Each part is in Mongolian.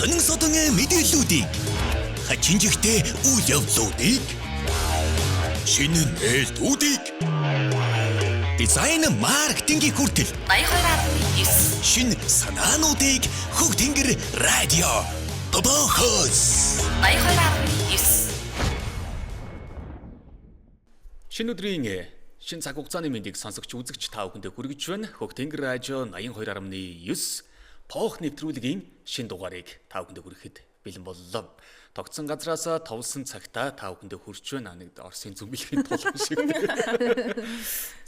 Сонин содон мэдээллүүдийг, хачин жигтэй үйл явдлуудыг, шинэ нээлтүүдийг, дизайн, маркетингийг хүртэл 82.9 шинэ санаануудыг Хөг Тэнгэр радио Бобохос 82.9. Шинэ өдрийн шинэ цаг хугацааны мэндийг сонсогч үзэгч та бүхэндээ хүргэж байна. Хөх Тэнгэр радио 82.9 Поох нэвтрүүлгийн шинэ дугаарыг та бүхэндээ хүрэхэд бэлэн боллоо. Тогтсон газраас товлсон цагта та бүхэндээ хүрч байна. Нэг Оросын зүмбэлхийн тулгын шиг.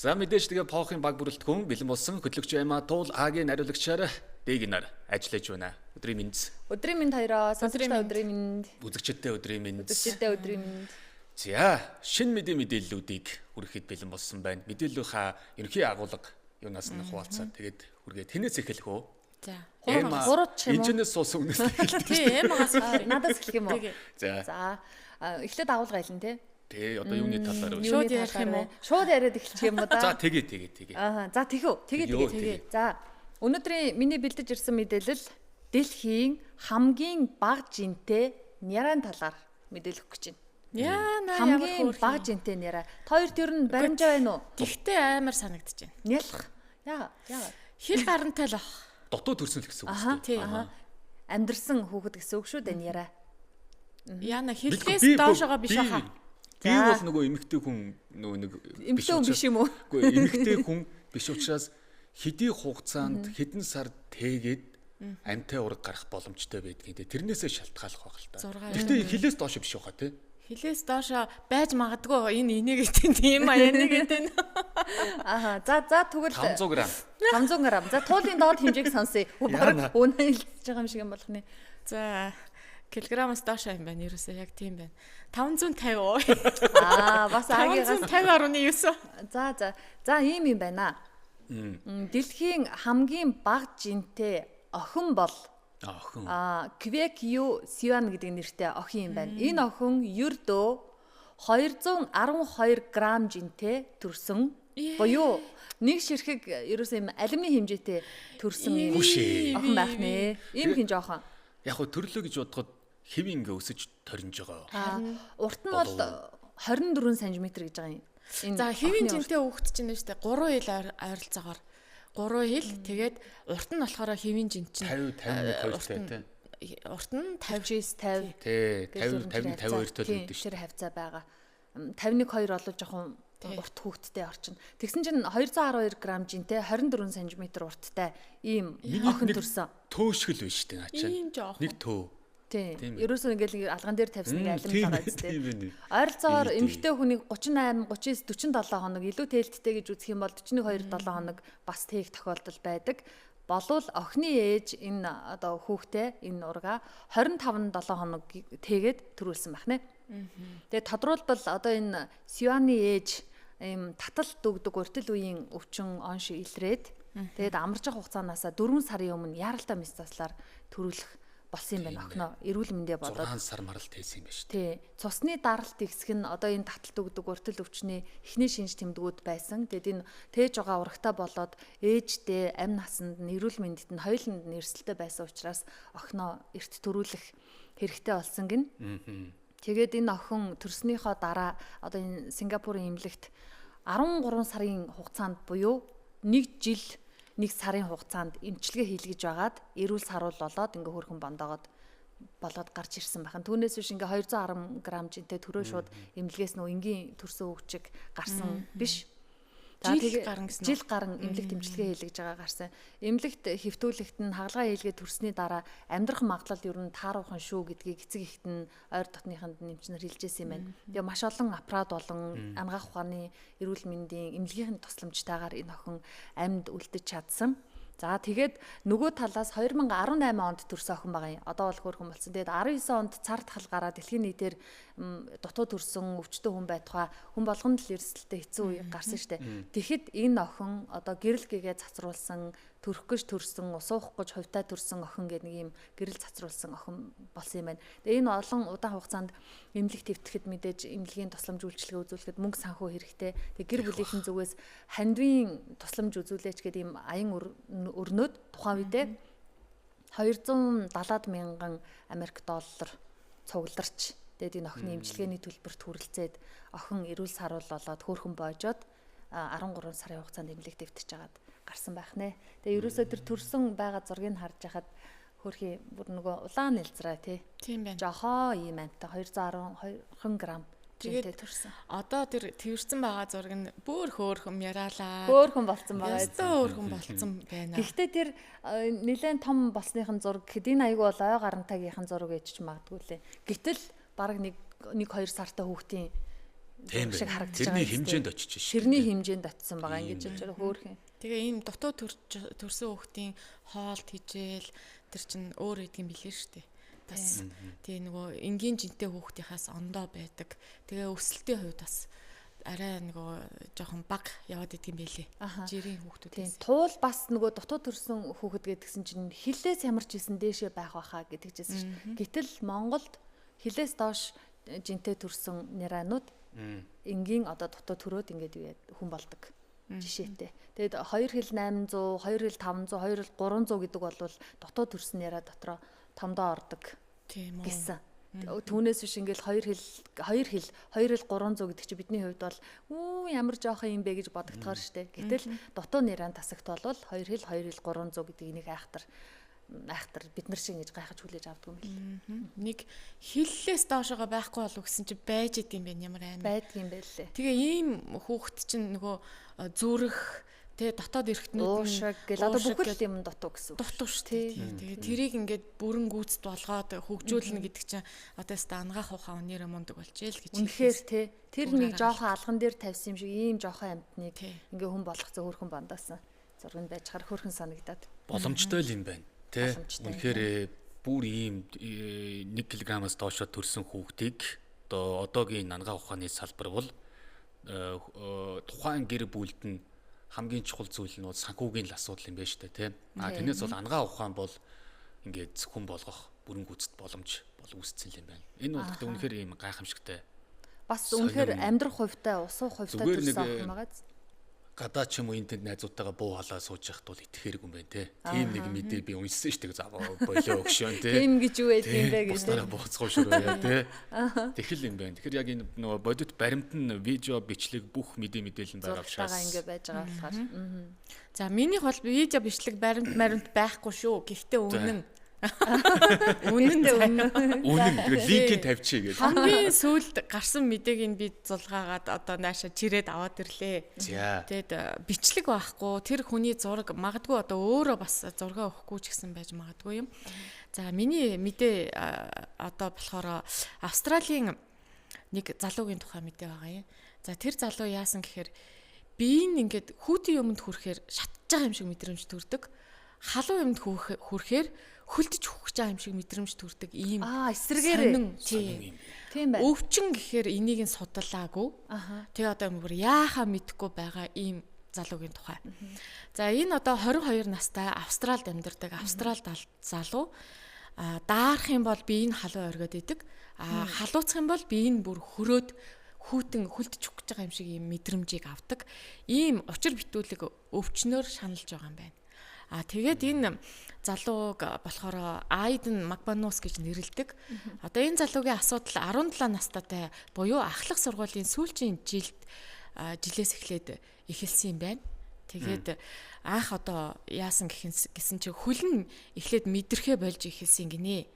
За, мэдээж тэгээ Поохын баг бүрэлдэхүүн бэлэн болсон хөтлөгч Эма Туул, Агийн нариулагчаар Дэгнар ажиллаж байна. Өдрийн мэнд. Өдрийн мэнд хоёроо сонсогчдоо Өдрийн өдрийн мэнд. Үзэгчдэд өдрийн мэнд. Үзэгчдэд өдрийн мэнд. За, шинэ мэдээллүүдийг хүрэхэд бэлэн болсон байна. Мэдээллийнхаа ерөнхий агуулга юунаас нь хуваалцаад тэгээд хүргээд хинээс эхлэх үү? За. Эма, Гурав ч юм уу? Энэчнээс суусан үнээс эхэлдэг. Тий, Эмагаас Надаас эхлэх юм уу? Тэгээ. За. За, эхлээд агуулга айлна те. Тэ, одоо юуны талаар вэ? Шууд Юуны ярих юм талаар уу? вэ? Шууд яриад эхэлчих юм уу да? За, тэгээ тэгээ тэгээ. Аа, за тэхүү. Тэгээ Йоо, тэгээ. тэгээ. За, өнөөдрийн миний бэлдэж ирсэн мэдээлэл дэлхийн хамгийн бага жинтэй нярайн талаар мэдээлэх гэж байна. Яа, наа ямар Хамгийн хөөрхөн. бага жинтэй нярай. Та хоёрт ер нь баримжаа байна уу? Тэгтээ амар санагдаж байна. Нялх. Яа, яа. Хил гарантай л ах. Дутуу төрсөн л гэсэн үг Аха. шүү дээ. Тий. Аха. Амьдэрсэн хүүхэд гэсэн үг шүү дээ нярай. Яна Мэдгүй, хилээс би- доошоогоо биш би- хаа. Би За. бол нөгөө эмэгтэй хүн нөгөө нэг Эмэгтэй хүн биш юм уу? Үгүй, эмэгтэй хүн биш учраас хэдий хугацаанд хэдэн сар тээгээд амьтай ураг гарах боломжтой байдгийг те, тэрнээсээ шалтгааллах байх л та. Зургаа. Гэхдээ хилээс доош биш байхаа те. Хилээс доошоо байж магадгүй, энэ энийг тийм а энийг тийм. Аха. За за, тэгвэл 500 г. 500 г. За, туулын доод хэмжээг сонсъё. Яана. Бараг өнөө хэлж байгаа юм шиг юм болох нэ. За, килограммаас доошоо юм байна. Ерөөсөө яг тийм байна. 550. Аа, бас агийнхаас 550.9. За за. За, ийм юм байна. Дэлхийн хамгийн бага жинтэй охин бол Охин. Квек Ю Сюан гэдэг нэртэй охин юм байна. Энэ охин ердөө 212 г жинтэй төрсөн. Буюу нэг ширхэг ерөөсөө юм алюминий хэмжээтэй төрсөн юм Хүшээ. охин байх нэ. Ийм хин жоохон. Яг хөө төрлөө гэж бодоход хэв ингээ өсөж торинж байгаа. Урт нь бол 24 см гэж байгаа юм. Энэ За, хэвийн охины урт. жинтэй хүүхэд чинь нь шүү дээ. 3 хил ойролцоогоор 3 хил, тэгээд урт нь болохоор хэвийн жин чинь 50 51 2 те. Урт нь 50 59 50 Тэ, гэл 50 50 52 тол Тийм, үүдэн шүү. тэр хавцаа байгаа. 51 2 бол жоохон урт хүүхэдтэй орчин. Тэгсэн чинь 212 г жинтэй 24 см урттай ийм охин нэг төрсөн. Төөшгөл биш үү наа чинь. Ийм жоохон. Нэг төө. Тийм. Тийм ээ. Ерөөсөө ингээл алган дээр тавьсан нэг алим Тийм байгаа ээ, үстэй. тийм ээ. Ойролцоогоор Ийм эмэгтэй хүнийг 38 39 47 хоног, илүү тээлттэй гэж үзэх юм бол 41 2 7 хоног бас тээх тохиолдол байдаг. Болвол охины ээж энэ одоо хүүхдээ, энэ ургаа 25 7 хоног тээгээд төрүүлсэн байх нэ. Тэгээ тодруулбал одоо энэ Сюаны ээж ийм татал дүгдэг уртл үеийн өвчин онш илрээд, тэгээд амарч явах хугацаанаасаа 4 сарын өмнө яаралтай мэс заслаар төрүүлэх болсон юм байна охиноо эрүүл мэндэ бодоод. 6 сар марал тээсэн юм байна шүү. Тий. Цусны даралт ихсэх нь одоо энэ таталт өгдөг уртл өвчний эхний шинж тэмдгүүд байсан. Тэгэд энэ тээж байгаа урагтай болоод ээждээ амь насанд нь эрүүл мэндэд нь хоёуланд нь эрсдэлтэй байсан учраас охиноо эрт төрүүлэх хэрэгтэй болсон гин. Тэгээд энэ охин төрснийхөө дараа одоо энэ Сингапурын эмнэлэгт 13 сарын хугацаанд, буюу 1 жил 1 сарын хугацаанд эмчилгээ хийлгэж байгаад эрүүл саруул болоод ингээ хөрхөн бондоогод болоод гарч ирсэн бахан. Түүнээс биш ингээ 210 г жинтэй төрөө шууд эмнэлгээс нөө энгийн төрсөн хөвчиг гарсан биш. За, Жил тэгээ- гарan гэсэн үү? Жил гарan эмнэлэгт эмчилгээ хийлгэж байгаа гарсан. Эмнэлэгт хэвтүүлэгт нь хагалгаа хийлгээ төрсний дараа амьдрах магадлал ер нь тааруухан шүү гэдгийг эцэг эхт нь ойр дотныхонд нь эмчнэр хэлжсэн юм байна. Тэгээ маш олон аппарат болон анагаах ухааны эрүүл мэндийн эмнэлгийн тусламжтайгаар энэ охин амьд үлдэж чадсан. За, тэгээд нөгөө талаас 2018 онд төрсөн охин байгаа юм. Одоо бол хөөрхөн болсон. Тэгээд 19 онд цар тахал гараа дэлхийн нийтээр дутуу төрсөн өвчтөн хүн байтугай хүн болгонд л эрсдэлтэй хэцүү үе гарсан штэ. Тэгэхэд энэ охин одоо гэрэл гэгээ цацруулсан, төрөх гэж төрсөн, ус уух гэж хувьтай төрсөн охин гэдэг нэг юм гэрэл цацруулсан охин болсон юм байна. Тэгээ энэ олон удаан хугацаанд эмнэлэг твтгэхэд мэдээж эмнэлгийн тусламж үйлчилгээ үзүүлэхэд мөнгө санхүү хэрэгтэй. Тэгээ гэр бүлийнхэн зүгээс хандвийн тусламж үзүүлээч гэдэг ийм аян өрнөөд тухайн үедээ 270 мянган Америк доллар цугларч тэгээд энэ охины эмчилгээний төлбөрт хүрэлцээд охин эрүүл саруул болоод хөөрхөн боожоод 13 сарын хугацаанд эмнэлэгт дэвтэж хагаад гарсан байх нэ. Тэгээ ерөөсөө тэр төрсөн байгаа зургийг харж хахад хөөрхий бүр нөгөө улаан нэлзраа тий. Тийм байна. Жохоо ийм амттай 212 грамм жинтэй төрсөн. Одоо тэр тэрсэн байгаа зураг нь бүр хөөрхөн яриалаа. Хөөрхөн болцсон байгаа. Ястаа хөөрхөн болцсон байна. Гэхдээ тэр нэлээд том болсныхын зураг гэхэд энэ аягүй бол ой гарантагийнхан зураг ээжч магадгүй лээ. Гэтэл бараг 1 2 сартай хүүхдийн шиг харагдаж байгаа. Тэрний хэмжээнд очиж шээ. Тэрний хэмжээнд очисон байгаа. Ингэж бодож хөөрхөн. Тэгээ ийм дутуу төрсөн хүүхдийн хоолт хижээл тэр чинь өөр хэдгийн билээ шүү дээ. Бас тий нөгөө энгийн жинтэй хүүхдийнхаас ондоо байдаг. Тэгээ өсөлтийн хувьд бас арай нөгөө жоохон баг яваад идэм байлээ. Жирийн хүүхдүүдээс. Туул бас нөгөө дутуу төрсөн хүүхэд гэдгсэн чинь хилээс ямар ч хийсэн дээшээ байх байхаа гэдэг чийсэн шүү. Гэтэл Монголд хилээс доош жинтэй төрсөн нэрэнүүд энгийн одоо дутуу төрөөд ингээд юу хүн болдог жишээтэй. Тэгээд 2 хил 800, 2 хил 500, 2 хил 300 гэдэг бол дутуу төрсөн нэрэ дотроо томдоо ордог. Тийм үү. Гэсэн. Түүнээс биш ингээл 2 хил 2 хил 2 хил 300 гэдэг чинь бидний хувьд бол үү ямар жоохон юм бэ гэж бодогдохоор штэ. Гэтэл дутуу нэрэн тасагт бол 2 хил 2 хил 300 гэдэг энийг айхтар бид нар шиг ингэж гайхаж хүлээж авдгүй юм бэл. Нэг хиллээс доошоогоо байхгүй болов гэсэн чи байж идэм байх ямар амар. Байдгийн байлээ. Тэгээ ийм хүүхэд чинь нөгөө зүрх тэ дотоод эрхтнүүд уушиг гэл одоо бүхэл юм дутуу гэсэн үг. Дутуу шүү дээ. Тэгээ тэрийг ингээд бүрэн гүйцэд болгоод хөгжүүлнэ гэдэг чинь одоо өстө ангаах ухаан нэрэ мундаг болчихъя л гэж. Үнэхээр тэ тэр нэг жоохон алган дээр тавьсан юм шиг ийм жоохон амтныг ингээ хүн болгох зөө хөрхөн бандаасан зураг нь байж хар хөрхөн санагдаад. Боломжтой л юм байна. Тэ. Үнэхээр бүр ийм 1 кг-аас доошоо төрсэн хүүхдийг одоо одоогийн нангаа ухааны салбар бол тухайн гэр бүлд нь хамгийн чухал зүйл нь бол санхүүгийн л асуудал юм байна шүү дээ, тийм. А тэрнээс бол ангаа ухаан бол ингээд хүн болгох бүрэн гүйцэд боломж бол үүссэн юм байна. Энэ бол гэхдээ үнэхээр ийм гайхамшигтай. Бас үнэхээр амьдрах хувьтай, усуух хувьтай төрсөн охин байгаа. Гадаа ч юм уу энэ тэнд найзуудтайгаа буу халаа сууж яхад бол итгэхэрэг юм байна те. Тийм нэг мэдээ би уншсан шүү дээ. За болио өгшөн те. Тийм гэж юу байд юм бэ гэж. Бусдаараа бууцгүй шүрээ те. Тэгэхэл юм байна. Тэгэхээр яг энэ нөгөө бодит баримт нь видео бичлэг бүх мэдээ мэдээлэл нь байгаа учраас ингэ байж байгаа болохоор. За минийх бол видео бичлэг баримт маримт байхгүй шүү. Гэхдээ үнэн. Үнэн үнэн. Тэгэхээр линкийг тавьчих гэж. Хамгийн сүүлд гарсан мэдээг нь би зулгаагаад одоо нааша чирээд аваад ирлээ. Тэгээд бичлэг байхгүй. Тэр хүний зураг магадгүй одоо өөрөө бас зургаа өгөхгүй ч гэсэн байж магадгүй юм. За миний мэдээ одоо болохоор Австралийн нэг залуугийн тухай мэдээ байгаа юм. За тэр залуу яасан гэхээр би энэ ингээд хүүтийн юмд хүрэхээр шатж байгаа юм шиг мэдрэмж төрдөг. Халуун юмд хүрэхээр хөлдөж хөөх гэж байгаа юм шиг мэдрэмж төрдөг ийм эсрэгээр тийм байна. Өвчин гэхээр энийг нь судлаагүй. Тэгээ одоо бүр яахаа мэдэхгүй байгаа ийм залуугийн тухай. За энэ одоо 22 настай Австралид амьдардаг Австрал залуу даарах юм бол бие нь халуун оргиод идэг. Халууцах юм бол бие нь бүр хөрөөд хүүтэн хөлдөж хөөх гэж байгаа юм шиг ийм мэдрэмжийг авдаг. Ийм учир битүүлэг өвчнөөр шаналж байгаа юм байна. А тэгээд энэ залууг болохоор Айден Макбанус гэж нэрлэдэг. Одоо энэ залуугийн асуудал 17 настайтай буюу ахлах сургуулийн сүүлчийн жилээс эхлээд эхэлсэн юм байна. Тэгээд анх одоо яасан гэсэн чи хөл нь эхлээд мэдрэхээ болж эхэлсэн гинэ.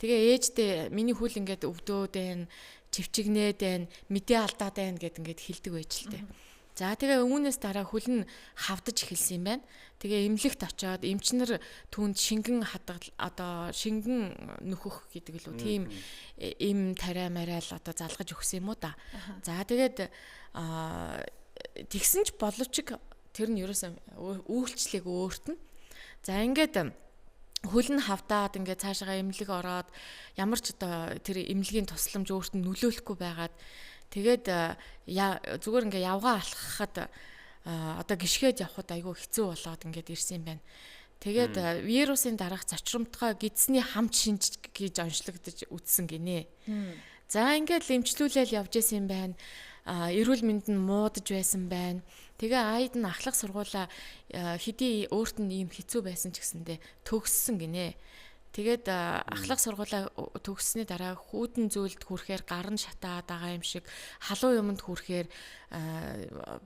Тэгээ ээждээ миний хөл ингээд өвдөөд байна, чивчигнээд байна, мэдээ алдаад байна гэд ингээд хэлдэг байж л тээ. За тэгээ үүнээс дараа хөл нь хавдаж эхэлсэн юм байна. Тэгээ эмнэлэгт очиод эмчнэр түүнд шингэн хадгал одоо шингэн нөхөх гэдэг лүү тийм эм тариа мариал одоо залгаж өгсөн юм уу да. За тэгээд тэгсэн ч боловч тэр нь ерөөсөө үйлчлэг өөрт нь. За ингээд хөл нь хавдаад ингээд цаашаага эмнэлэг ороод ямар ч одоо тэр эмнэлгийн тусламж өөрт нь нөлөөлөхгүй байгаад тэгээд зүгээр ингээ явгаа алхахад одоо гიშгээд явхад айгүй хэцүү болоод ингээд ирсэн юм байна. Тэгээд вирусын дараах зочромтгой гидсний хамт шинж гэж онцлогдож үтсэн гинэ. За ингээд эмчлүүлээл явж исэн юм байна. Эрүүл мэнд нь муудаж байсан байна. Тэгээ Айден ахлах сургуулаа хэдий өөрт нь ийм хэцүү байсан ч гэсэндээ төгссөн гинэ. Тэгээд ахлах сургуулаа төгссөний дараа хүүдэн зүйлд хүрэхээр гар нь шатаад байгаа юм шиг, халуун юмд хүрэхээр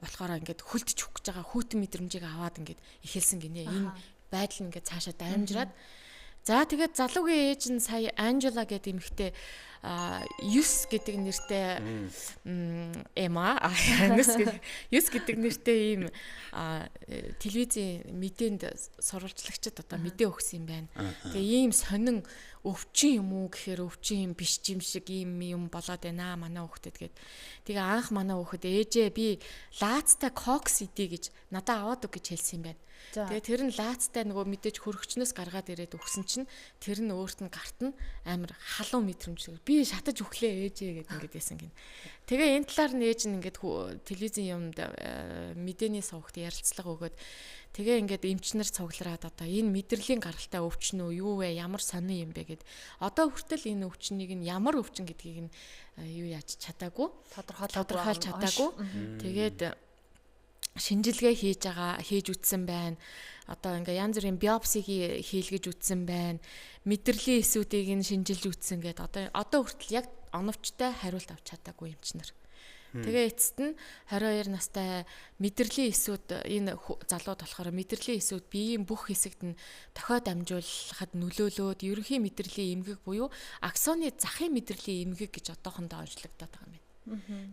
болохоор ингээд хөлдөж өгөх гэж байгаа хүүтэн мэдрэмжийг аваад ингээд эхэлсэн гинэ. Энэ байдал нь ингээд цаашаа дамжраад. За тэгээд залуугийн ээж нь сая Анжела гэдэг эмэгтэй 9 гэдэг нэртэй Эма 9 гэдэг нэртэй ийм телевизийн мэдээнд сурвалжлагчид одоо мэдээ өгсөн юм байна. Тэгээ ийм сонин өвчин юм уу гэхээр өвчин юм биш юм шиг ийм юм болоод байна манай хүүхдэд гээд. Тэгээ анх манай хүүхэд ээжээ би лаацтай кокс идэ гэж надад аваад өг гэж хэлсэн юм байна. Тэгээ тэр нь лаацтай нөгөө мэдээж хөрөгчнөөс гаргаад ирээд өгсөн чинь тэр нь өөрт нь гарт нь амар халуун мэдрэмж. Би шатаж өглөө ээжээ гэд ингээд байсан гин. Тэгээ энэ талаар нь ээж нь ингээд телевизийн юмд мэдээний сувагт ярилцлага өгөөд тэгээ ингээд эмчнэр цуглараад одоо энэ мэдрэлийн гаралтай өвчин үү юу вэ, ямар сонин юм бэ гэд. Одоо хүртэл энэ өвчнийг нь ямар өвчин гэдгийг нь юу яаж чадаагүй, тодорхойлж чадаагүй. Тэгээд шинжилгээ хийж үтсэн байна. Одоо ингээ янз бүрийн биопсиг хийлгэж үтсэн байна. Мэдрэлийн эсүүдийг нь шинжилж үтсэн гээд одоо хүртэл яг оновчтой хариулт авч чадаагүй эмчнэр. Тэгээ эцэст нь 22 настай мэдрэлийн эсүүд энэ залууд болохоор мэдрэлийн эсүүд биеийн бүх хэсэгт нь дохио дамжуулахад нөлөөлөөд ерөнхий мэдрэлийн эмгэг буюу аксоны захын мэдрэлийн эмгэг гэж одоохондоо онцлогдоод байгаа юм байна.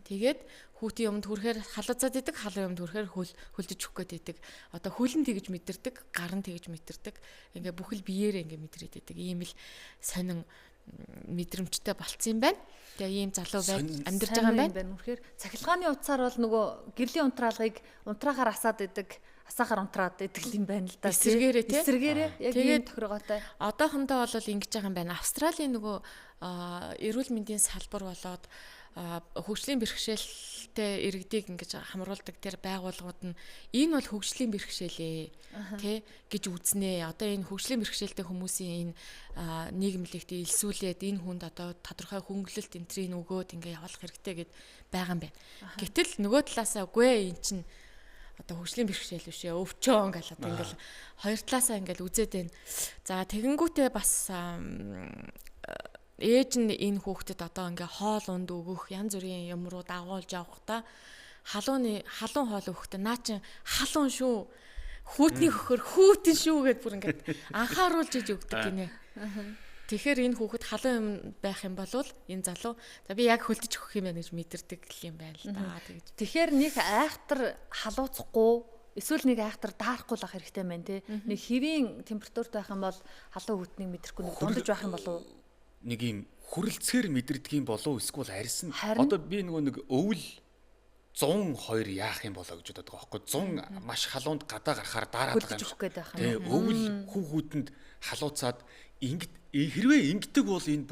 Тэгээд хүүтийн юмд хүрэхээр халууцаад идэг, халуун юмд хүрэхээр хөлдөж өгөх гээд идэг. Одоо хөлн тэгж мэдэрдэг, гар нь тэгж мэдэрдэг. Ингээ бүхэл биеэрээ ингээ мэдрээд идэг. Ийм л сонин мэдрэмжтэй болцсон юм байна. Тэгээ ийм залуу байж амьдарч байгаа юм байна. Үнэхээр цахилгааны утсаар бол нөгөө гэрлийн унтраалгыг унтраахаар асаад идэг, асаахаар унтраад идэг юм байна л да. Эсэргээрээ тий. Эсэргээрээ яг ийм тохиргоотой. Одоохондоо бол ингэж байгаа юм байна. Австралийн нөгөө эрүүл мэндийн салбар болоод хөгжлийн бэрхшээлтэй иргэдийг ингэж хамруулдаг тэр байгууллагууд нь энэ бол хөгжлийн бэрхшээлээ тий гэж үзнэ. Одоо энэ хөгжлийн бэрхшээлтэй хүмүүсийн энэ нийгэмлэгт илсүүлээд энэ хүнд одоо тодорхой хөнгөлөлт энтрийг өгөөд ингээ явуулах хэрэгтэй гэд байгаа юм байна. Гэтэл нөгөө талаасаа үгүй ээ эн чинь одоо хөгжлийн бэрхшээл биш ээ өвчөө ингээл одоо ингээл хоёр талаасаа ингээл үзээд байна. За тэгэнгүүтээ бас ээж нь энэ хүүхдэд одоо ингээ хоол унд өгөх янз бүрийн юм руу дагуулж явахдаа халуун хоол өгөхдөө наа чин халуун шүү, хүүтний хөхөр хүүтэн шүү гэд бүр ингээд анхааруулж иж өгдөг гинэ. Тэгэхээр энэ хүүхэд халуун юм байх юм бол энэ залуу за би яг хөлдөж өгөх юм байна гэж мэдэрдэг юм байна л да. Тэгэж. Тэгэхээр нэг айхтар халууцахгүй эсвэл нэг айхтар даарахгүй л ах хэрэгтэй байна тий. Нэг хэвийн температурт байх юм бол халуун хүүтнийг мэдрэхгүй, нэг дундаж байх юм болов нэг юм хүрэлцээр мэдэрдэг юм болов эсвэл арьсан. Одоо би нөгөө нэг өвөл 102 яах юм болоо гэж бодод байгаа байхгүй. 100 маш халуунд гадаа гарахаар дараад байгаа юм шиг. Тэгээ өвөл хүү хүүтэнд халууцаад хэрвээ ингэдэг бол энэ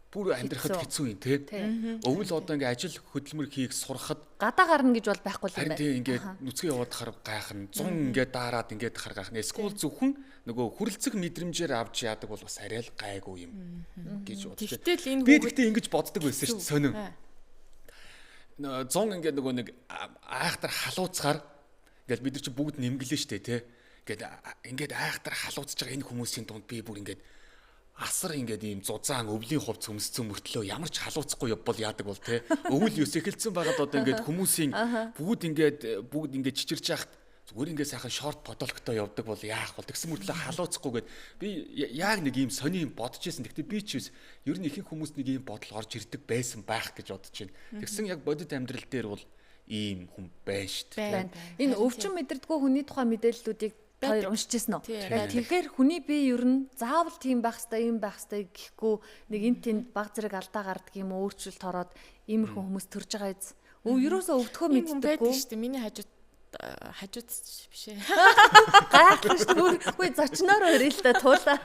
бүр амьдрахад хэцүү юм тий. Өвөл одоо ингээ ажил хөдөлмөр хийх сурахад гадаа гарна гэж бол байхгүй юм байна. Тий ингээд нүцгэн яваад хар гайхна. 100 ингээд daarад ингээд хар гайхна. Эсвэл зөвхөн нөгөө хүрэлцэх мэдрэмжээр авч яадаг бол бас арай л гайгүй юм гэж бодож. Тэгтэл энэ би тэгтээ ингэж боддог байсан шүү дээ сонин. 100 ингээд нөгөө нэг айхтар халууцгаар ингээд бид нар чи бүгд нэмгэлээ шүү дээ тий. Ингээд айхтар халууцж байгаа энэ хүмүүсийн дунд би бүр ингээд асар ингээд ийм зузаан өвлийн хувц өмсцэн мөртлөө ямар ч халууцахгүй явбал яадаг бол те. Өвөл ёс эхэлсэн байгаад одоо ингээд хүмүүсийн бүгд ингээд чичирч яхад зүгээр ингээд сайхан шорт подолктой явдаг бол яах бол тэгсэн мөртлөө халууцахгүй гэд би яг нэг ийм сони юм бодож исэн. Гэхдээ би ч ер нь ихэнх хүмүүс нэг ийм бодол орж ирдэг байсан байх гэж бодож байна. Тэгсэн яг бодит амьдрал дээр бол ийм хүн байна шүү дээ. Энэ өвчин мэдэрдэггүй хүний тухай мэдээллүүдийг хоёр уншиж ирсэн үү? Тэгэхээр хүний бие ер нь заавал тийм байх хэвээр, ийм байх хэвээр гэхгүй нэг эн тэнд баг зэрэг алдаа гардаг юм өөрчлөлт ороод иймэрхүү хүмүүс төрж байгаа биз. Ерөөсөө өвдөхөө мэддэггүй шүү дээ. Миний хажууд биш ээ. Гайхах шүү дээ. Үгүй зочноор өрөө л да туулаа.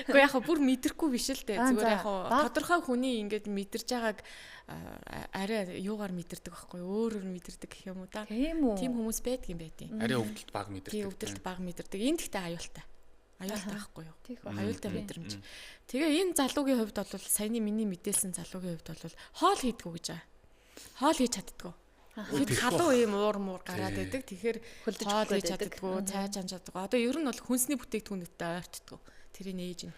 Үгүй яг бүр мэдрэхгүй биш л дээ. Зүгээр яг тодорхой хүний ингээд мэдэрж байгааг арай юугаар мэдэрдэг байхгүй өөрөөр мэдэрдэг гэх юм уу та. Тийм хүмүүс байдаг юм байдیں۔ Арай өвдөлт баг мэдэрдэг. Тийм өвдөлт баг мэдэрдэг. Энэ гэхдээ аюултай. Аюултай байхгүй юу? Аюултай мэдрэмж. Тэгээ энэ залуугийн хувьд бол саяны миний мэдээлсэн залуугийн хувьд бол хоол хийдгүү гэж байгаа. Хоол хийж чаддгүй. Хэд халуун ийм уур муур гараад байдаг. Тэгэхээр хоол хийж чаддаггүй, цай чан чаддаггүй. Одоо ер нь бол хүнсний бүтээгдэхүүнүүдтэй ойртдгоо. Тэрийг ээж нь.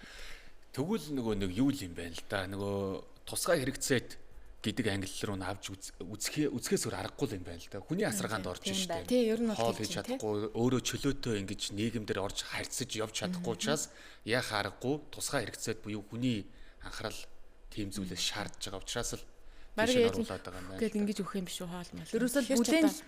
Тэгвэл нөгөө нэг юу юм бэ л да. Нөгөө тусгай хэрэгцээт гэдэг англи руу нь авч үзэхээс өөр аргагүй юм байна л да. Хүний асаргаанд орж штэ. Тий, ер нь бол хоол хийж чадахгүй, өөрөө чөлөөтэй ингэж нийгэмдэр орж харьцаж явж чадахгүй учраас яах аргагүй тусгай хэрэгцээд буюу хүний анхаарал тийм зүйлээс шаардж байгаа учраас л бараг оруулаад байгаа юм байна. Гэт ингэж өгөх юм биш үү хоол мал. Ерөөсөө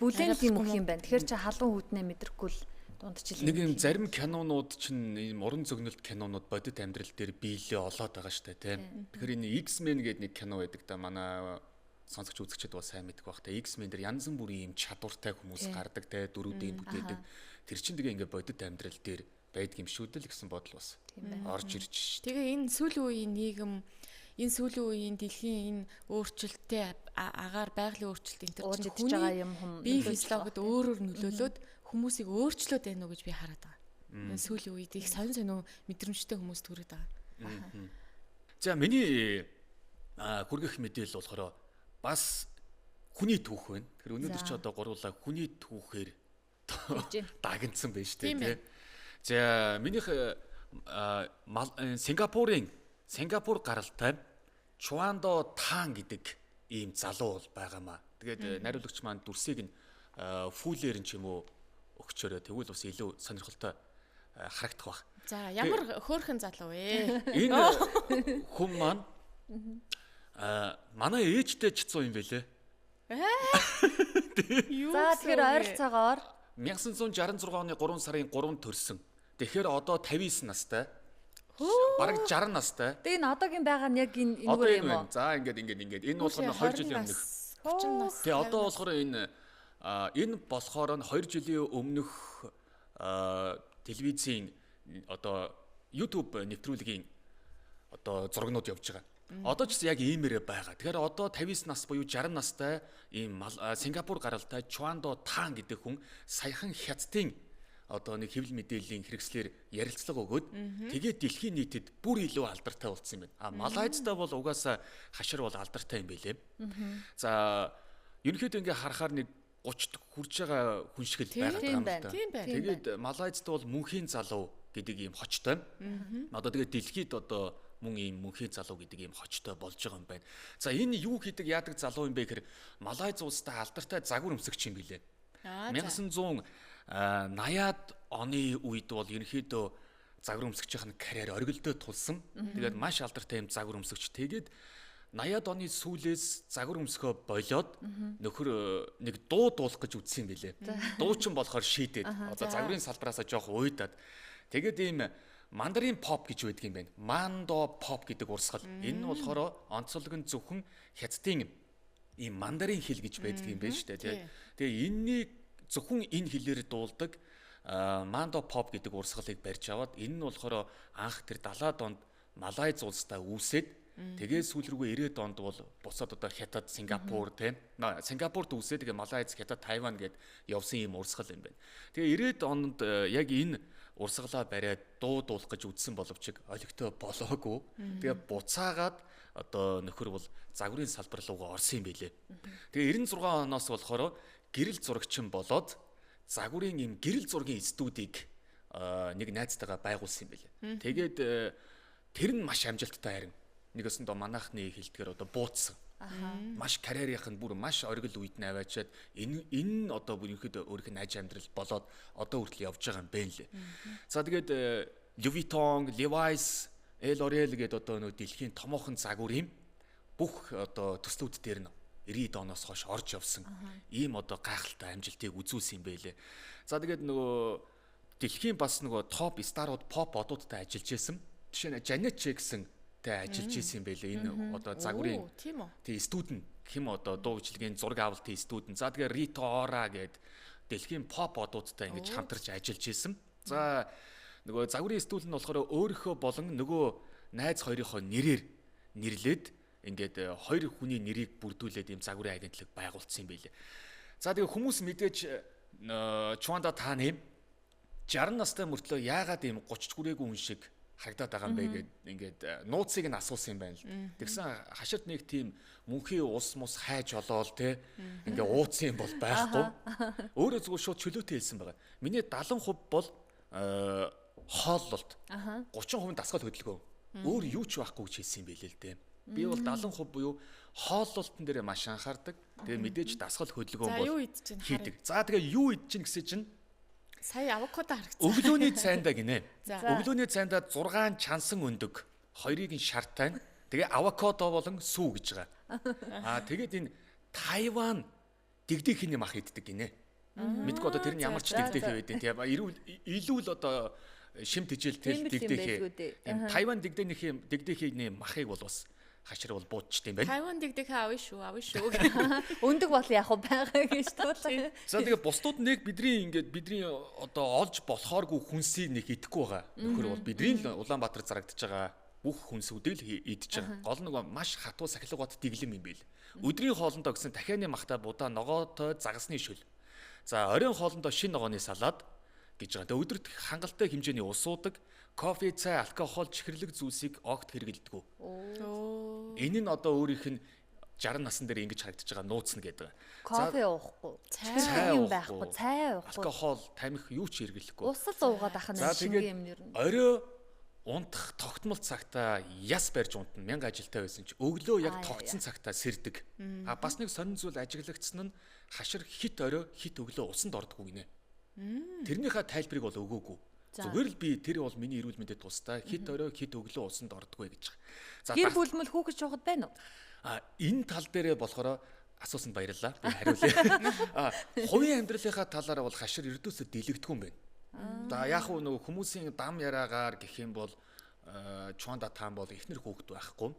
бүлээн юм өгөх юм байна. Тэгэхээр чи халуун хүтнээ мэдрэхгүй л дундчил. Нэг юм зарим кинонууд чинь ийм уран зөгнөлт кинонууд бодит амьдрал дээр биелээ олоод байгаа штэ тий. Тэгэхээр энэ X-Men гэдэг нэг кино байдаг да, манай сонсогч үзэгчид бас сайн мэдэх бах та. X-Men дээр янз бүрийн ийм чадвартай хүмүүс гардаг те, дөрүүдийн бүтээдэг. Тэр чинь тэгээ ингээ бодит амьдрал дээр байдаг юм шүү дээ л гэсэн бодол бас орж ирж ш. Тэгээ энэ сүүлийн үеийн нийгэм, энэ сүүлийн үеийн дэлхийн энэ өөрчлөлттэй агаар байгалийн өөрчлөлт энэ төр чинь хүний юм бие физиологид өөрөөр нөлөөлөөд хүмүүсийг өөрчлөөд байна уу гэж би хараад байгаа. Энэ сүүлийн үед их сонь сонь мэдрэмжтэй хүмүүс төрөөд байгаа. За миний хүргэх мэдээлэл болохоор бас хүний түүх байна. Тэгэхээр өнөөдөр чи одоо гуруулаа хүний түүхээр дагнцсан байж тээ тий. За минийх Сингапур гаралтай Чуандо Тан гэдэг ийм залуу бол байгаамаа. Тэгээд найруулагч маань дүрсийг нь фүүлээр нь ч юм уу өгчөөрөө тэгвэл бас илүү сонирхолтой харагдах байх. За ямар хөөрхөн залуу вэ? Энэ хүн маань манай ээжтэй ч цуу юм бэлээ. За тэгэхээр ойролцоогоор 1966 оны 3 сарын 3-нд төрсөн. Тэгэхээр одоо 59 настай. Бараг 60 настай. Тэгээ энэ одоогийн байгаа нь яг энэ энэгээр юм уу? За ингээд энэ болохоор 2 жилийн өмнөх 30 нас. Тэгээ одоо болохоор энэ болохоор нь 2 жилийн өмнөх телевизийн одоо YouTube нэвтрүүлгийн одоо зурагнууд явж байгаа. Одоо ч гэсэн яг иймээрээ байгаа. Тэгэхээр одоо 59 нас буюу 60 настай ийм Сингапур гаралтай Чуандо Тан гэдэг хүн саяхан Хятадын одоо нэг хэвлэл мэдээллийн хэрэгслэр ярилцлага өгөөд тэгээд дэлхийн нийтэд бүр илүү алдартай болсон юм байна. А Малайзтай бол угаасаа хашир бол алдартай юм байлээ. За ерөнхийдөө ингээ харахаар нэг 30-д хүрж байгаа хүн шиг л байгаад байгаа юм л да. Тэгээд Малайзд бол мөнхийн залуу гэдэг ийм хочтой. Одоо тэгээд дэлхийд одоо мөн ийм мөнхийн залуу гэдэг ийм хочтой болж байгаа юм байна. За энэ юу хийдэг яадаг залуу юм бэ гэхээр Малайз улстай алдартай загвар өмсөгч юм билээ. 1980-ад оны үед бол ерөнхийдөө загвар өмсөгчийн карьер оргилдоо тулсан. Тэгээд маш алдартай юм загвар өмсөгч. Тэгээд 80-ад оны сүүлээс загвар өмсгөө болиод нөхөр нэг дуу дуулах гэж үзсэн юм билээ. Дуучин болохоор шийдээд одоо загварын салбараасаа жоох уйдаад тэгээд ийм мандарин поп гэж байдаг юм байна. Мандо поп гэдэг урсгал. Энэ нь болохоор онцлог нь зөвхөн Хятадын ийм мандарин хэл гэж байдаг юм байна шүү дээ. Тэгээ энэнийг зөвхөн энэ хэлээр дуулдаг мандо поп гэдэг урсгалыг барьж аваад энэ нь болохоор анх тэр 70-ад онд Малайз улстай үүсээд тэгээ сүүл рүүгээ 90-ад онд бол буцаад одоо Хятад, Сингапур тийм Сингапурт үүсээд тэгээ Малайз, Хятад, Тайван гээд явсан ийм урсгал юм байна. Тэгээ 90-ад онд яг энэ урсгалаа бариад дуу дуулах гэж үзсэн боловч олигтой болоогүй. Тэгээ буцаагаад одоо нөхөр бол загварын салбар руугаа орсон юм билээ. Тэгээ 96 оноос болохоор гэрэл зурагчин болоод загварын ийм гэрэл зургийн студийг нэг найзтайгаа байгуулсан юм билээ. Тэгээд тэр нь маш амжилттай харин. Нэг өсөндөө манайхны хэлдгээр одоо бууцсан. Маш карьерийнх нь бүр маш оргил үед нь аваачаад энэ одоо бүр ерөнхийдөө өөрийнх нь аж амьдрал болоод одоо хүртэл явж байгаа юм байна лээ. За тэгээд Louis Vuitton, Levi's, L'Oreal гэдэг одоо нөө дэлхийн томоохон загвар юм бүх одоо төслүүд дээр нь 90 оноос хойш орж явсан ийм одоо гайхалтай амжилтыг үзүүлсэн юм байлээ. За тэгээд нөгөө дэлхийн бас нөгөө топ старууд, поп одуудтай ажиллаж байсан. Жишээ нь Janet Jackson тэ ажиллаж исэн юм байлээ. Энэ одоо загварын тий студент хэм одоо дуу бичлэгийн зураг авалтын студент. За тэгээ Rita Ora гээд дэлхийн поп одуудтай ингэж хамтарч ажиллаж исэн. За нөгөө загварын студент нь болохоор өөрийнхөө болон нөгөө найз хоёрынхоо нэрээр нэрлээд ингээд хоёр хүний нэрийг бүрдүүлээд ийм загварын агентлаг байгуулсан юм байлээ. За тэгээ хүмүүс мэдээж Чуанда Таны 60 настай мөртлөө яагаад ийм 30 хүрээгүй хүн шиг харагдаад байгаа юм бэ гэд ингээд нууцыг нь асуусан юм байна л. Тэгсэн хаширт нэг тийм мөнхийн ус мус хайж олоол те ингээ ууцсан юм бол байхгүй. Өөрөө зүгээр шууд чөлөөтэй хэлсэн байгаа. Миний 70% бол хооллолт. 30% дасгал хөдөлгөөн. Өөр юу ч байхгүй гэж хэлсэн юм байлээ л дээ. Би бол 70% буюу хооллолтон дээр маш анхаардаг. Тэгээ мэдээж дасгал хөдөлгөөн бол хийдэг. За тэгээ юу идэж чинь гэсэн чинь сая авокадо харагдсан. Өглөөний цайндаа гинэ. Өглөөний цайндаа 6 чансан өндөг, 2-ыг нь шартайн. Тэгээ авокадо болон сүү гэж байгаа. Аа тэгээд энэ Тайван дэгдэхний мах иддэг гинэ. Мэдгүй одоо тэр нь ямар ч дэгдэхэ байдیں۔ Тийм илүү л одоо шим тэжээлтэй дэгдэхэ. Тийм Тайван дэгдэхний махыг бол бас хашир бол буудчихдээ юм байна. Тайван дэгдэхэ авъя шүү, авъя шүү. Өндөг бол яг уу байгаа гэж туулаа. За тэгээ бусдууд нэг бидний ингээд бидний одоо олж болохооргүй хүнсийг нэг идэхгүй байгаа. Нөхөр бол бидний л Улаанбаатар зарагдаж байгаа бүх хүнсүүдийг л идэж байгаа. Гол нөгөө маш хатуу сахилга бат дэглэм юм байл. Өдрийн хоолндоо гэсэн дахианы махтай будаа ногоотой загасны шөл. За оройн хоолндоо шин ногооны салаад гэж байгаа. Тэгээ өдөрт хангалттай хэмжээний ус уудаг, кофе, цай, алкогол, чихэрлэг зүйлсийг огт хэрэглэдэггүй. Энэ нь одоо өөрийнх нь 60 насн дээр ингэж харагдаж байгаа нууц нь гэдэг. Кофе уухгүй, цай юм байхгүй, цай уухгүй, алкогол, тамхи юу ч хэрэглэхгүй. Ус л уугаад ах нь шингэн юм нэр нь. Орой унтах тогтмол цагтаа яс барьж унтна. 1000 ажилтаа байсан ч өглөө яг тогтсон цагтаа сэрдэг. А бас нэг сонин зүйл ажиглагдсан нь хашир хит орой хит өглөө усанд ордоггүй гинэ. Тэрнийхээ тайлбарыг бол өгөөгүй. Зүгээр л би тэр бол миний эрүүл мэндэд тустай хит орой хит өглөө усанд ордоггүй гэж. За гэр бүл мөл хүүхэд шуухад байна уу? А энэ тал дээрээ болохоор асуусанд баярлалаа. Би хариулъя. А хувийн амьдралынхаа талаараа бол хашир ердөөсөө дэлэгдэхгүй юм байна. За яг уу нөгөө хүмүүсийн дам яриагаар гэх юм бол Чуанда таан бол эхнэр хүүхэд байхгүй.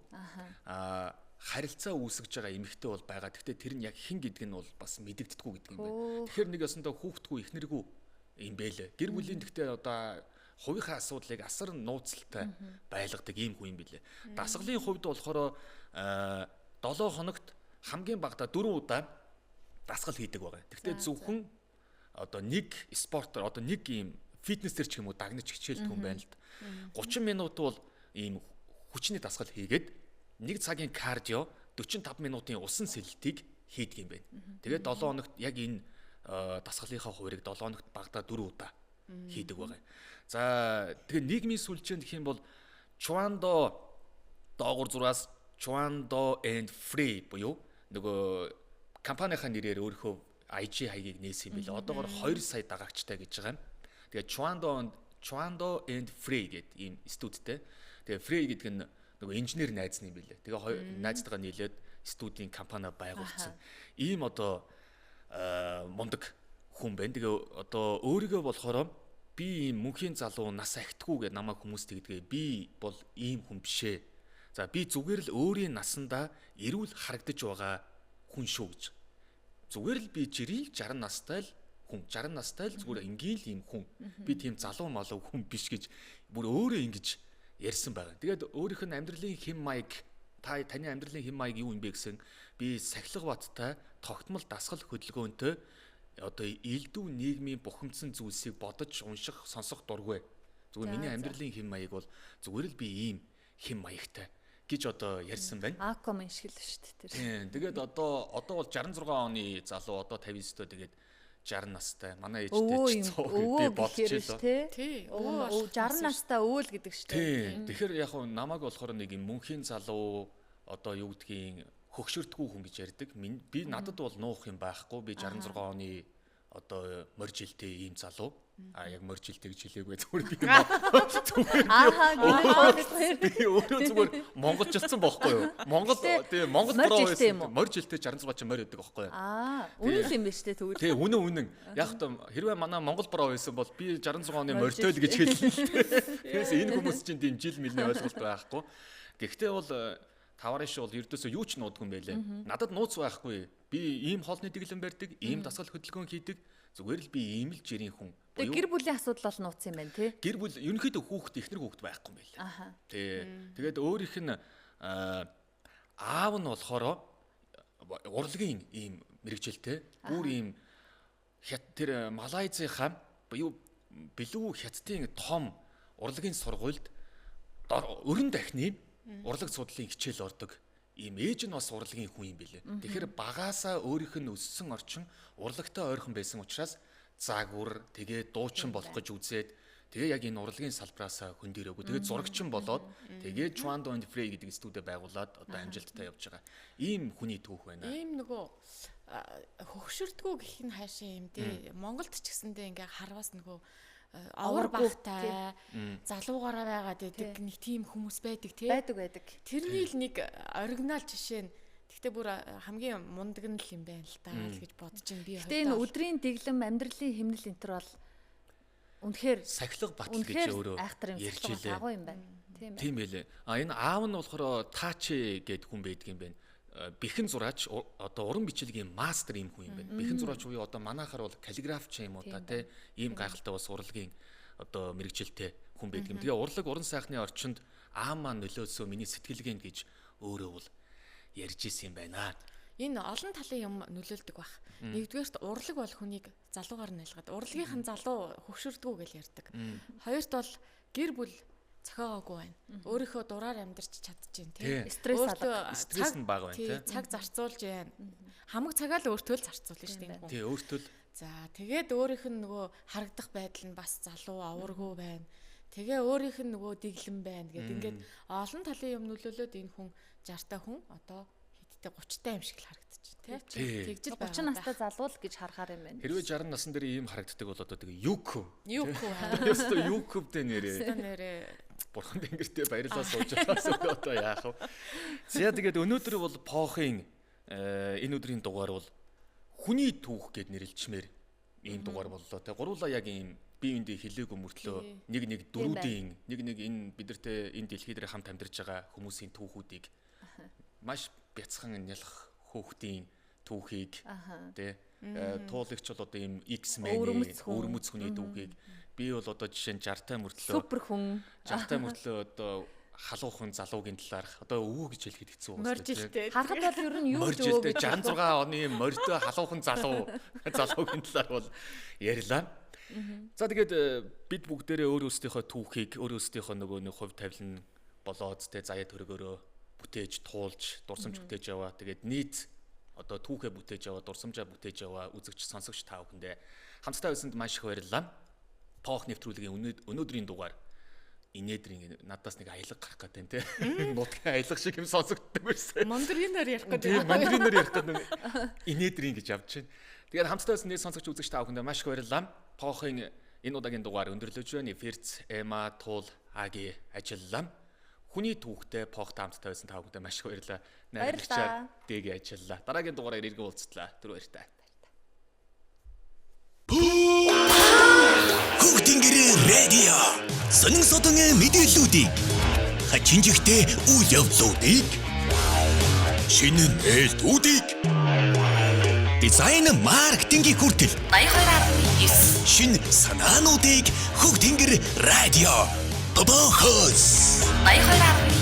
Аа харилцаа үүсгэж байгаа эмэгтэй бол байгаа. Гэхдээ тэр нь яг хэн гэдэг нь бол бас мэдэгддэггүй гэдэг юм байна. Тэгэхээр нэг ёсондоо хүүхдгүй эхнэргүй юм бэлээ. Гэр бүлийн гэхдээ одоо хувийнхаа асуудлыг асар нууцлалтай байлгадаг ийм хүн юм бэлээ. Дасгалын хувьд болохоор 7 хоногт хамгийн багадаа 4 удаа дасгал хийдэг байгаа. Гэхдээ зөвхөн одоо нэг спортоор одоо нэг ийм фитнесээр ч юм уу дагнаж хичээлдэг юм байна л да. 30 минут бол ийм хүчний дасгал хийгээд 1 цагийн кардио 45 минутын усан сэлэлтийг хийдэг юм байна. Тэгээд 7 хоногт яг энэ дасгалынхаа хувирыг 7 хоногт багадаа 4 удаа хийдэг байгаа. За тэгээ нийгмийн сүлжээнд гэх юм бол Чуандо доогуур зураас Chuando and Free буюу нөгөө компанийнхаа нэрээр өөрийнхөө IG хаягийг нээсэн юм билээ. Одоогор 2 сая дагагчтай гэж байгаа юм. Тэгээ Chuando and Free гэдэг ийм студидтэй. Тэгээ Free гэдэг нь нөгөө инженер найз нь юм билээ. Тэгээ найзтайгаа нийлээд студийн компани байгуулсан. Ийм одоо мундаг хүн байна. Тэгээ одоо өөрийгөө болохоор би ийм мөнхийн залуу нас ахтгүй гэж намайг хүмүүс тэгдэгэ. Би бол ийм хүн бишээ. За би зүгээр л өөрийн насандаа эрүүл харагдаж байгаа хүн шүү гэж. Зүгээр л би жирийн 60 настай л хүн, 60 настай л зүгээр энгийн л ийм хүн. Би тийм залуу малуу хүн биш гэж бүр өөрөө ингэж ярьсан байгаа. Тэгээд өөрийнх нь амьдралын хэм маяг, та таны амьдралын хэм маяг юу юм бэ гэсэн би сахилга баттай тогтмол дасгал хөдөлгөөнтэй одоо элдв нийгмийн бухимдсан зүйлсийг бодож унших, сонсох дургүй. Зүгээр миний амьдралын хэм маяг бол зүгээр л би ийм хэм маягтай гэж одоо ярьсан байна. Аком шиг л шүү дээ тэр. Тийм. Тэгээд одоо бол 66 оны залуу одоо 59-д тэгээд 60 настай. Манай ээжтэй ч 100 би бодож байлаа. Тий. Өвөө 60 настай өвөл гэдэг шүү дээ. Тийм. Тэгэхээр яг хөө намайг болохоор нэг юм мөнхийн залуу одоо юу гэдгийг хөгшөрдгүү хүн гэж ярьдаг. Би надад бол нуух юм байхгүй. Би 66 оны одоо морь жилтэй ийм залуу. А яг морь жилтэй гэж хэлээгүй зүгээр би зүгээр би өөрөө зүгээр монголчилсан бохгүй юу? Монгол тийм Монгол бро байсан. Морь жилтэй 66 ч морь өгдөг бохгүй юу? Аа, үнэн л юм байна шүү дээ тэгвэл. Тийм, үнэн үнэн. Яг та хэрвээ манай Монгол бро байсан бол би 66 оны морьтой л гэж хэлнэ. Тэгээс энэ хүмүүс чинь тийм жил мэлний ойлголт байхгүй. Гэхдээ бол таварын шиг бол ердөөсөө юу ч нуудгүй юм байлээ. Надад нууц байхгүй. Би ийм хоолны дэглэм барьдаг, ийм дасгал хөдөлгөөн хийдэг. Зүгээр л би ийм л жирийн хүн. Тэгээ гэр бүлийн асуудал бол нууц юм байна тий. Гэр бүл ерөнхийдөө хүүхэд эхнэр хүүхэд байхгүй юм байлээ. Тий. Тэгээд өөрийнх нь аав нь болохоор урлагийн ийм мэрэгжилтэй. Бүр ийм тэр Малайзийнхаа буюу билүү хятадын том урлагийн сургуульд Өрн дахны урлаг судлалын хичээл ордог. Ийм ээж нь бас урлагийн хүн юм билээ. Тэгэхээр багаасаа өөрийнх нь өссөн орчин урлагтай ойрхон байсан учраас загвар тэгээ дуучин болох гэж үзээд тэгээ яг энэ урлагийн салбараасаа хөндөрөөгүй. Тэгээ зурагчин болоод тэгээ Chuando and Frey гэдэг студио байгуулад одоо амжилттай явж байгаа. Ийм хүний түүх байна. Ийм нөгөө хөгшөрдгүү гэх нь хайшаа юм дээ. Монголд ч гэсэндээ ингээ харвас нөгөө овор багтай залуугаараа байгаад байдаг нэг тийм хүмүүс байдаг тий. Байдаг. Тэрний л нэг оригинал жишээ нь. Гэхдээ бүр хамгийн мундаг нь л юм байна л та л гэж бодож байна би. Гэтэ энэ өдрийн дэглэм амьдралын хэмнэл энэ төр бол үнэхээр сахилга батал гэж өөрөө ярьж илээ. Агуу юм байна. Тийм ээ. Тийм байлээ. А энэ аав нь болохоор Таачи гэдэг хүн байдаг юм байна. Бэхэн зураач одоо уран бичлэгийн мастер юм хүн юм байна. Бэхэн зураач буюу одоо манайхаар бол каллиграфч юм уу та тий. Ийм гайхалтай бас урлагийн одоо мэрэгжилтэй хүн байдаг юм. Тэгээ урлаг уран сайхны орчинд аав маань нөлөөлсөө миний сэтгэлгээнд гэж өөрөө бол ярьж исэн юм байна. Энэ олон талын юм нөлөөлдөг бах. Нэгдүгээрт урлаг бол хүнийг залуугаар найлгаад урлагийнхан залуу хөгшөрдгүү гэж ярьдаг. Хоёрт бол гэр бүл зохиогоогүй байна. Өөрийнхөө дураар амьдарч чадчихээн тий. Стресс алга. Стресс нь бага байна тий. Цаг зарцуулж байна. Хамаг цагаа л өөртөө л зарцуулна шүү дээ. Тий, өөртөө л. За, тэгээд өөрийнх нь нөгөө харагдах байдал нь бас залуу аваргүй байна. Тэгээ өөрийнх нь нөгөө дэглэм байна гэд ингээд олон талын юм нөлөөлөөд энэ хүн 60 та хүн одоо хэдтэй 30 та юм шиг л харагдчих тий. Тэгжил 30 настай залуу л гэж харахаар юм байна. Хэрвээ 60 насн дээр ийм харагддаг бол одоо тэгээ Юк. Юк. Ёстой Юквтэй нэрээ. Нэрээ. Бурхан тэнгэртээ баярлалаа сууж байгаас одоо яах вэ? За тэгээд өнөөдөр бол Похын энэ өдрийн дугаар бол хүний түүх гэд нэрлэлчмээр ийм дугаар боллоо те. Гуруулаа яг ийм бие биендээ хэлээгүй мөртлөө нэг нэг дөрүүдийн нэг нэг энэ бидэртэй энэ дэлхий дээр хамт амьдарч байгаа хүмүүсийн түүхүүдийг маш бяцхан нялх хөөхтийн түүхийг тий туулагч бол одоо ийм X-Men-ийн өвөрмөц хүний түүхийг би бол одоо жишээ нь 60 та мөртлөө супер хүн 60 та мөртлөө одоо халуухан залуугийн талаарх одоо өвөө гэж хэлэхэд хэцүү байна. Моржилтэй. Харахад бол ер нь юу ч өвөө 66 оны морьтой халуухан залуу залуугийн талаар бол ярьлаа. За тэгээд бид бүгдээрээ өөр өөрсдийнхөө түүхийг өөр өөрсдийнхөө нөгөө нэг хувь тавилан болоод тэ заяа төрөгөөрөө бүтээж туулж дурсамж бүтээж яваа. Тэгээд нийт одоо түүхээ бүтээж яваа, дурсамжаа бүтээж яваа үзэгч сонсогч та бүхэндээ хамтдаа байсанд маш их баярлалаа. Поох нэвтрүүлгийн өнөөдрийн дугаар инээдрийн надаас нэг аялга гарах гэдэг те. Нутгийн аялга шиг юм сонсогддог байсан. Мандаринаар ярих гэдэг. Тийм, мандаринаар ярих гэдэг. Инээдрийн гэж авч байна. Тэгээд хамтдаа байсан нийт сонсогч үзэгч та бүхэндээ маш их баярлалаа. Поохын энэ удаагийн дугаар өндөрлөж байна. Эфирц, Эма, Туул, Аги ажиллалаа. Хүний түүхтэй Поохтой хамтдаа байсан та бүхэндээ маш их баярлалаа. Найрлагчаар дэги ажиллалаа. Дараагийн дугаараар иргэн уулзтлаа. Түр баяртай. Хөгтөнгөр радио. Сонин содон мэдээллүүдийг хачин жигтэй үйл явдлуудыг шинэ нээлтүүдийг дизайн маркетингийн хүртэл 82.9 шинэ санаануудыг Хөгтөнгөр радио. Бохос 82.9.